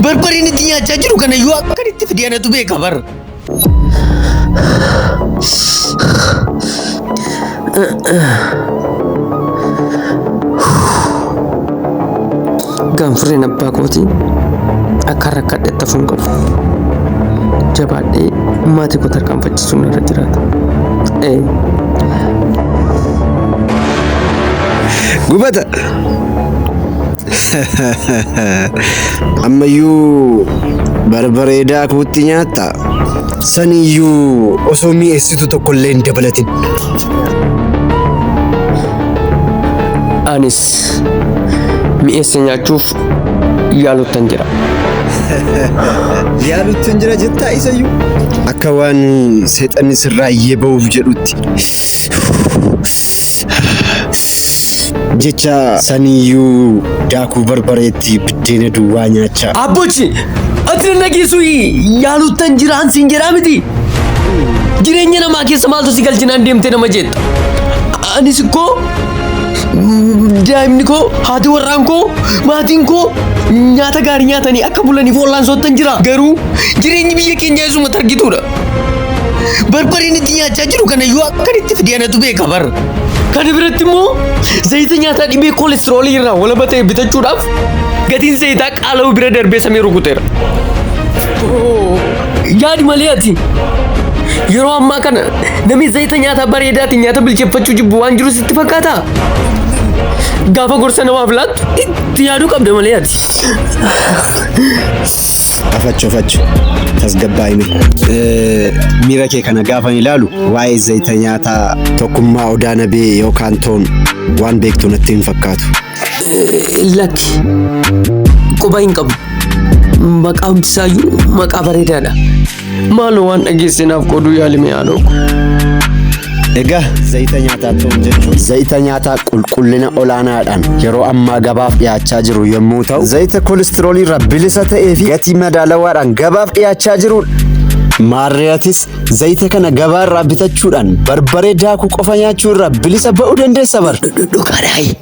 Barbareen itti nyaachaa jiru kana iyyuu akkan itti fide anatu beeka bar. Gaanfureen abbaa kootii akka rakkadhetti hafuu hin qabu. Jabaadhee maatii koo tarkaanfachiisuun irra jiraata. Ee. Gubata. Ammayyuu barbaree daakuutti nyaatta. Saniyyuu osoo mi'eessitu tokkollee hin dabalatin. Anis mi'eesse nyaachuuf yaaluttan jira. Yaaluttan jira jettaa isayyuu. Akka waan seexanni sirraa iyyee ba'uuf jedhutti. Jecha saniyyuu daakuu barbareetti biddeena duwwaa nyaachaa. Abbochi ati na dhageessu yaaluttan jiraan siin jedhaa miti. Jireenya namaa keessa maaltu si galchinaan deemtee nama jeetta. Anis koo daa'imni koo haati warraan koo maatiin koo nyaata gaarii nyaatanii akka bulaniif ollaan soottan jira. Garuu jireenyi biyya keenyaa isuma targituudha. Barbareen itti nyaachaa jiru kana iyyuu akkan itti fide anatu beeka bar. Kana biratti immoo zayita nyaataa dhibee koolestiroolii irraa walaba ta'e bitachuudhaaf gatiin zayitaa qaala'uu bira darbee samii rukuteera. Yaadi malee ati yeroo ammaa kana namni zayita nyaataa bareedaatiin nyaata bilcheeffachuu jibbu waan jiru sitti fakkaataa? Gaafa gorsa namaaf laattu itti yaaduu qabda malee ati. Afacho afacho tasgabbaa'ime. Miira kee kana gaafan ilaalu waa'ee zayita nyaataa tokkummaa odaa nabee yookaan toon waan beektu natti hin fakkaatu. Lakki quba hin qabu. Maqaa hundisaayyuu maqaa bareedaadha. Maaloo waan dhageesse naaf qooduu yaalime haadhoo ko. Egaa zayita nyaataa toon jechuun zayita nyaataa qulqullina olaanaadhaan yeroo ammaa gabaaf dhiyaachaa jiru yommuu ta'u, zayita koolestiroolii irraa bilisa ta'ee fi gatii madaalawaadhaan gabaaf dhiyaachaa jirudha. Maarriyatis zayita kana gabaa irraa bitachuudhaan barbaree daakuu qofa nyaachuu irraa bilisa ba'uu dandeessa bar. Dhugaadhaa.